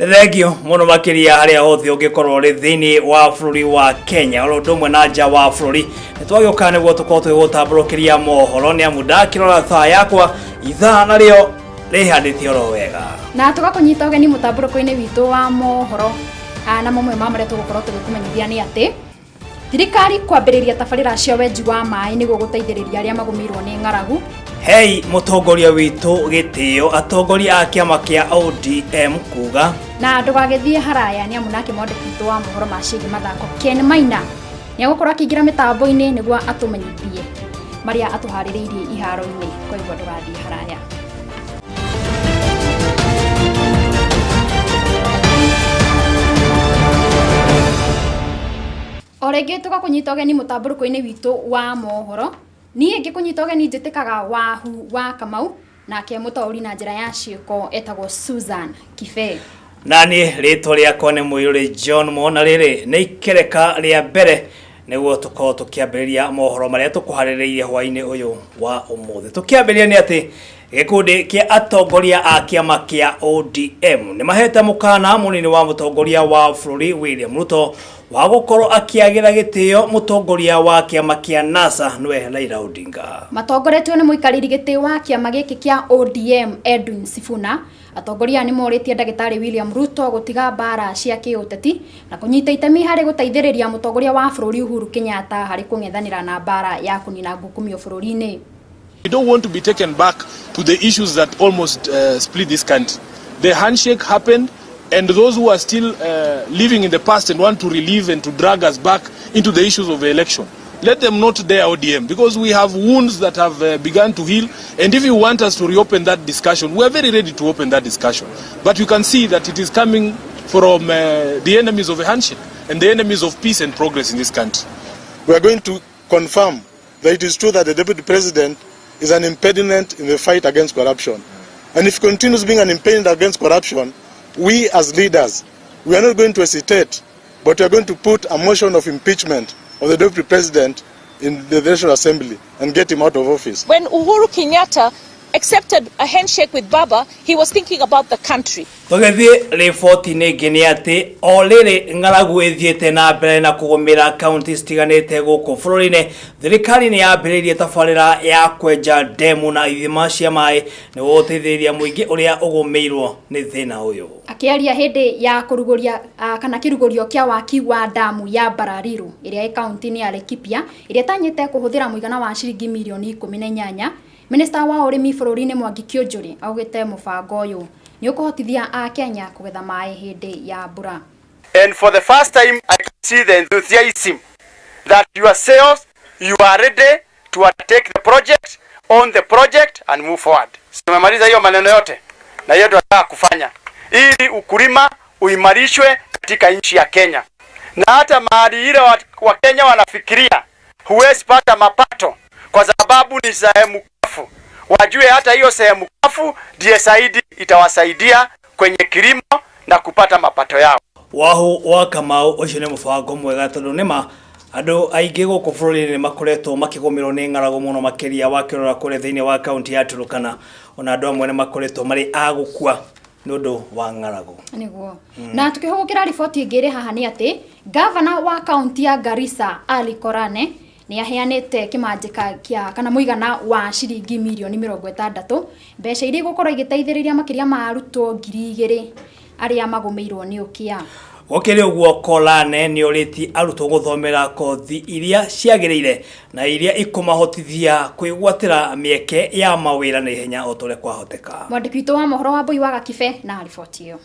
Thengio mũno makĩria harĩa hothe ũngĩkorwo ũrĩ thĩinĩ wa bũrũri wa Kenya oro ũndũ ũmwe na nja wa bũrũri. Nĩ twagĩũka nĩguo tũkorwo tũgĩgũtambũrũkĩria mohoro, nĩ amu ndakĩrora thaa yakwa ithaa narĩo rĩhandĩte oro wega. Na tũgakũnyita ũgeni mũtambũrũko-inĩ witũ wa mohoro. Na mamwe ma marĩa tũgũkorwo tũgĩkũmenyithia nĩ atĩ thirikari kwambĩrĩria tabarĩra cia wenji wa maĩ nĩguo gũteithĩrĩria arĩa magũmĩirwo nĩ ng'aragu. Hei mũtongoria witũ gĩtĩo, atongoria a kĩama kĩa ODM kuga. Na ndũgagĩthiĩ haraya nĩ amu nake mwandĩki witũ wa mohoro ma ciĩgiĩ mathako Ken Maina nĩ egũkorwo akĩingĩra mĩtambo-inĩ nĩguo atũmenyithie marĩa atũharĩrĩirie iharo-inĩ, koguo ndũgathiĩ haraya. O rĩngĩ tũgakũnyita ũgeni mũtambũrũko-inĩ witũ wa mohoro. Niĩ ngĩkũnyita ũgeni njĩtĩkaga Wahu wa Kamau, nake mũtaũri na njĩra ya ciĩko etagwo Susan Kibe. Na niĩ rĩtwa rĩakwa nĩ Mũirũrĩ John Mona. Rĩrĩ nĩ ikereka rĩa mbere nĩguo tũkorwo tũkĩambĩrĩria mohoro marĩa tũkũharĩrĩirie hwaĩ-inĩ ũyũ wa ũmũthĩ. Tũkĩambĩrĩria nĩ atĩ gĩkundi kĩa atongoria a kĩama kĩa ODM nĩ mahete mũkana mũnini wa mũtongoria wa bũrũri William Ruto wa gũkorwo akĩagĩra gĩtĩo mũtongoria wa kĩama kĩa NASA nĩwe Raila Odinga. Matongoretio nĩ mũikarĩri gĩtĩ wa kĩama gĩkĩ kĩa ODM Edwin Sifuna, atongoria aya nĩ morĩtie ndagĩtarĩ William Ruto gũtiga mbara cia kĩũteti na kũnyita itemi harĩ gũteithĩrĩria mũtongoria wa bũrũri Uhuru Kenyatta harĩ kũng'ethanĩra na mbara ya kũnina ngukumio bũrũri-inĩ. We don't want to be taken back to the issues that almost split this country. The handshake happened, and those who are still living in the past and want to relive and to drag us back into the issues of the election, let them not dare ODM, because we have wounds that have begun to heal, and if you want us to reopen that discussion, we are very ready to open that discussion. But you can see that it is coming from the enemies of a handshake and the enemies of peace and progress in this country. We are going to confirm that it is true that the deputy president is an impediment in the fight against corruption. And if he continues being an impediment against corruption, we as leaders, we are not going to hesitate, but we are going to put a motion of impeachment of the deputy president in the National Assembly and get him out of office. When Uhuru Kenyatta accepted a handshake with Baba, he was thinking about the country. Tũgĩthiĩ riboti-inĩ ĩngĩ nĩ atĩ o rĩrĩ ng'aragu ĩthiĩte na mbere na kũgũmĩra kaunti citiganĩte gũkũ bũrũri-inĩ, thirikari nĩ yambĩrĩirie tabarĩra ya kwenja ndemu na ithima cia maĩ nĩguo gũteithĩrĩria mũingĩ ũrĩa ũgũmĩirwo nĩ thĩna ũyũ. Akĩaria hĩndĩ ya kũrugũria kana kĩrugũrio kĩa waki wa damu ya Barariru ĩrĩa ĩ kaunti-inĩ ya Laikipia ĩrĩa ĩtanyĩte kũhũthĩra mũigana wa ciringi mirioni 18, Minista wa ũrĩmi bũrũri-inĩ Mwangi Kiunjuri augĩte mũbango ũyũ nĩ ũkũhotithia Akenya kũgetha maĩ hĩndĩ ya mbura. And for the first time I can see the enthusiasm that yourselves, you are ready to undertake the project, own the project and move forward. Tumemaliza hiyo maneno yote na hiyo ndio tunataka kufanya ili ukulima uimarishwe katika nchi ya Kenya. Na hata mahali ile wa Kenya wanafikiria huwezi pata mapato kwa sababu ni sehemu kafu, wajue hata hiyo sehemu kafu ndiye zaidi itawasaidia kwenye kilimo na kupata mapato yao. Wahu wa Kamau, ũcio nĩ mũbango mwega tondũ nĩma andũ aingĩ gũkũ bũrũri-inĩ nĩ makoretwo makĩgũmĩrwo nĩ ng'aragu mũno makĩria wakĩrora kũrĩa thĩinĩ wa kaunti ya Turkana, ona andũ amwe nĩ makoretwo marĩ a gũkua nĩ ũndũ wa ng'aragu. Nĩguo. Na tukĩhũgũkĩra riboti ĩngĩ ĩrĩ haha nĩ atĩ gavana wa kaunti ya Garissa Ali Korane nĩ aheanĩte kĩmanjĩka kĩa kana mũigana wa ciringi mirioni 60, mbeca iria igũkorwo igĩteithĩrĩria makĩria ma arutwo 2000 arĩa magũmĩirwo nĩ ũkĩa. Gũkĩrĩ ũguo, Korane nĩ orĩtie arutwo gũthomera kothi iria ciagĩrĩire na iria ikũmahotithia kwĩgwatĩra mĩeke ya mawĩra na ihenya o ta ũrĩa kwahoteka. Mwandĩki witũ wa mohoro wa Mbui wa Gakibe na riboti ĩyo.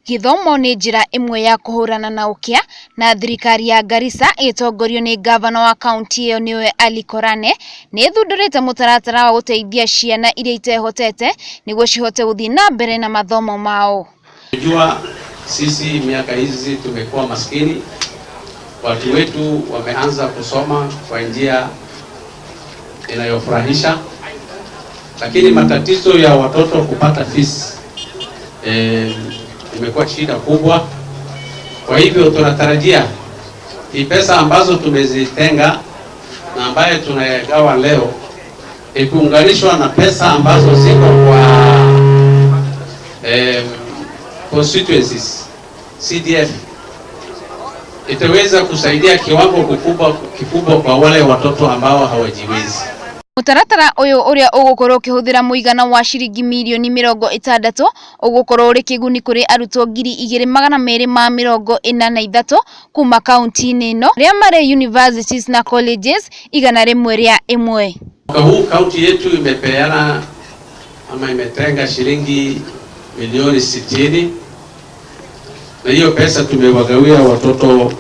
Gĩthomo nĩ njĩra ĩmwe ya kũhũrana na ũkĩa, na thirikari ya Garissa ĩgĩtongorio nĩ ngavana wa kaunti ĩyo nĩwe Ali Korane nĩ ĩthundũrĩte mũtaratara wa gũteithia ciana iria itehotete nĩguo cihote gũthiĩ na mbere na mathomo mao. Unajua sisi miaka hizi tumekuwa maskini, watu wetu wameanza kusoma kwa njia inayofurahisha, lakini matatizo ya watoto kupata fees imekuwa shida kubwa. Kwa hivyo tunatarajia hii pesa ambazo tumezitenga na ambaye tunayagawa leo ikiunganishwa na pesa ambazo ziko kwa constituencies. CDF itaweza kusaidia kiwango kikubwa kwa wale watoto ambao hawajiwezi. Mũtaratara ũyũ ũrĩa ũgũkorwo ũkĩhũthĩra mũigana wa ciringi mirioni 60 ũgũkorwo ũrĩ kĩguni kũrĩ arutwo 2,243 kuma kaunti-inĩ ĩno arĩa marĩ universities na colleges 101. Mwaka huu kaunti yetu imepeana ama imetenga shilingi milioni 60, na hiyo pesa tumewagawia watoto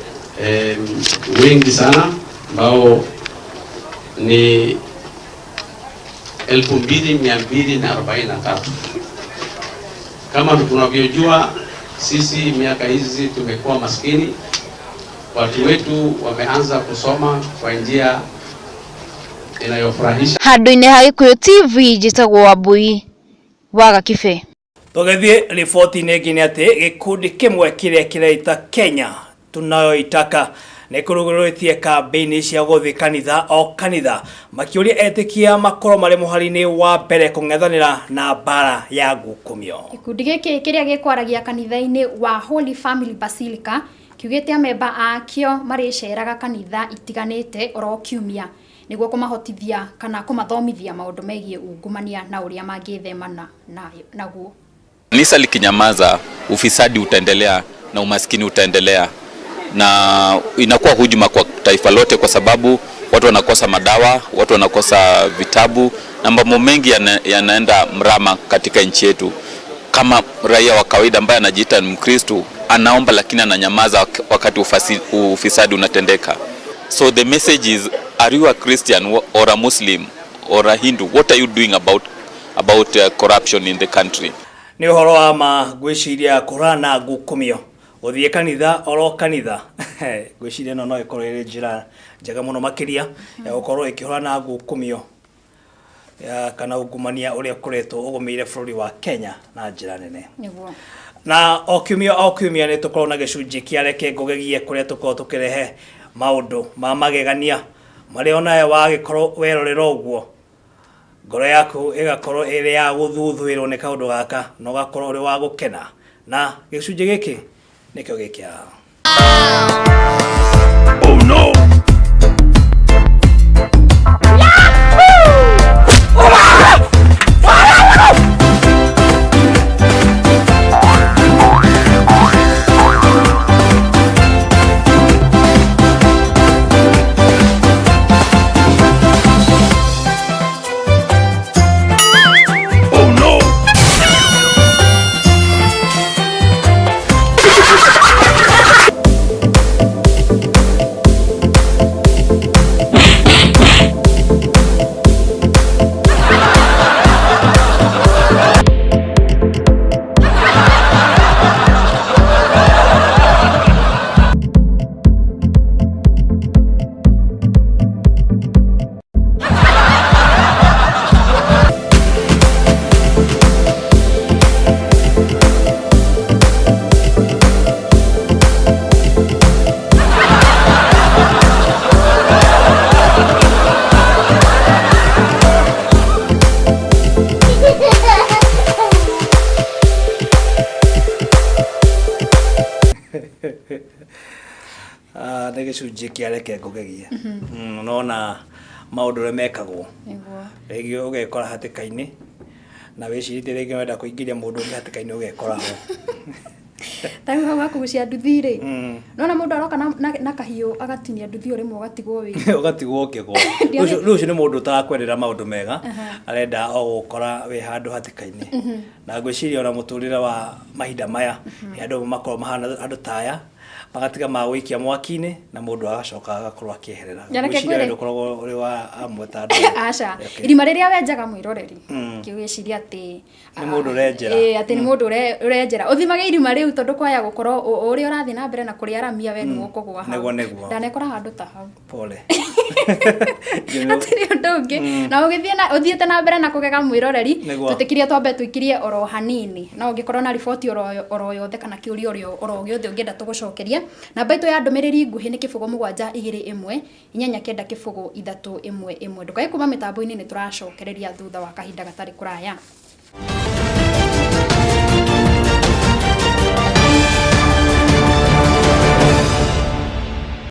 wengi sana ambao ni 2,243. Kama tunavyojua sisi miaka hizi tumekuwa maskini, watu wetu wameanza kusoma kwa njia inayofurahisha. Handũ-inĩ ha Gĩkũyũ TV njĩtagwo Wambui wa Gakibe. Tũgĩthiĩ riboti-inĩ ĩngĩ nĩ atĩ gĩkundi kĩmwe kĩrĩa kĩreita Kenya tunayoitaka nĩ kũrugũrĩtie kambĩini cia gũthiĩ kanitha o kanitha makĩũria etĩkia makorwo marĩ mũhari-inĩ wa mbere kũng'ethanĩra na mbara ya ngukumio. Gĩkundi gĩkĩ kĩrĩa gĩkwaragia kanitha-inĩ wa Holy Family Basilica kiugĩte amemba akĩo marĩceraga kanitha itiganĩte oro kiumia nĩguo kũmahotithia kana kũmathomithia maũndũ megiĩ ungumania na ũrĩa mangĩthemana naguo. Kanisa likinyamaza, ufisadi utaendelea na umaskini utaendelea, na inakuwa hujuma kwa taifa lote, kwa sababu watu wanakosa madawa, watu wanakosa vitabu na mambo mengi yanaenda mrama katika nchi yetu. Kama raia wa kawaida ambaye anajiita ni Mkristo anaomba, lakini ananyamaza wakati ufisadi unatendeka. So the message is, are you a Christian or a Muslim or a Hindu? What are you doing about corruption in the country? Nĩ ũhoro wa ma ngwĩciria kũhũrana ngukumio gũthiĩ kanitha oro kanitha ngwĩciria ĩno no ĩkorwo ĩrĩ njĩra njega mũno makĩria ya gũkorwo ĩkĩhũrana ngukumio ya kana ungumania ũrĩa ũkoretwo ũgũmĩire bũrũri wa Kenya na njĩra nene. Nĩguo. Na o kiumia nĩ tũkorwo na gĩcunjĩ kĩa Reke Ngũgegie kũrĩa tũkorwo tũkĩrehe maũndũ ma magegania marĩa onawe wagĩkorwo werorera ũguo ngoro yaku ĩgakorwo ĩrĩ ya gũthuthuĩrwo nĩ kaũndũ gaka na ũgakorwo ũrĩ wa gũkena, na gĩcunjĩ gĩkĩ nĩkĩo gĩkĩ haha. Oh no! Nĩ gĩcunjĩ kĩa Reke Ngũgegie. Nona maũndũ ũrĩa mekagwo rĩngĩ ũgekora hatĩka-inĩ na wĩcirĩtie rĩngĩ wenda kũingĩria mũndũ ũngĩ hatĩka-inĩ ũgekora ho. Ta rĩu hau hakũgucia nduthi rĩ, nona mũndũ aroka na kahiũ agatinia nduthi o rĩmwe ũgatigwo wĩ ũgatigwo ũkĩgwa. Rĩu ũcio nĩ mũndũ ũtarakwendera maũndũ mega, arenda o gũkora wĩ handũ hatĩka-inĩ. Na ngwĩciria ona mũtũrĩre wa mahinda maya andũ makoragwo mahana andũ ta aya magatiga magũikia mwaki-inĩ na mũndũ agacoka agakorwo akĩeherera. Ngwĩciria wendo ũkoragwo ũrĩ wa amwe ta andũ. Aca, irima rĩrĩa wenjaga mwĩroreri kĩwĩciria atĩ nĩ mũndũ ũrenjera. Atĩ nĩ mũndũ ũrenjera. Ũthimage irima rĩu tondũ kwaya gũkorwo ũrĩa ũrathiĩ na mbere na kũrĩaramia we nĩwe ũkũgũa hau. Nĩguo, nĩguo. Ndanekora handũ ta hau. Pole. Hatirĩ ũndũ ũngĩ. Na ũthiĩte na mbere na kũgega mwĩroreri, twĩtĩkirie twambe tũikirie oro hanini. No ũngĩkorwo na riboti oro yothe kana kĩũria oro gĩothe ũngĩenda tũgũcokerie, namba itũ ya ndũmĩrĩri nguhĩ nĩ 0 7 2 1 8 9 0 3 1 1. Ndũkae kuma mĩtambo-inĩ, nĩ tũracokereria thutha wa kahinda gatarĩ kũraya.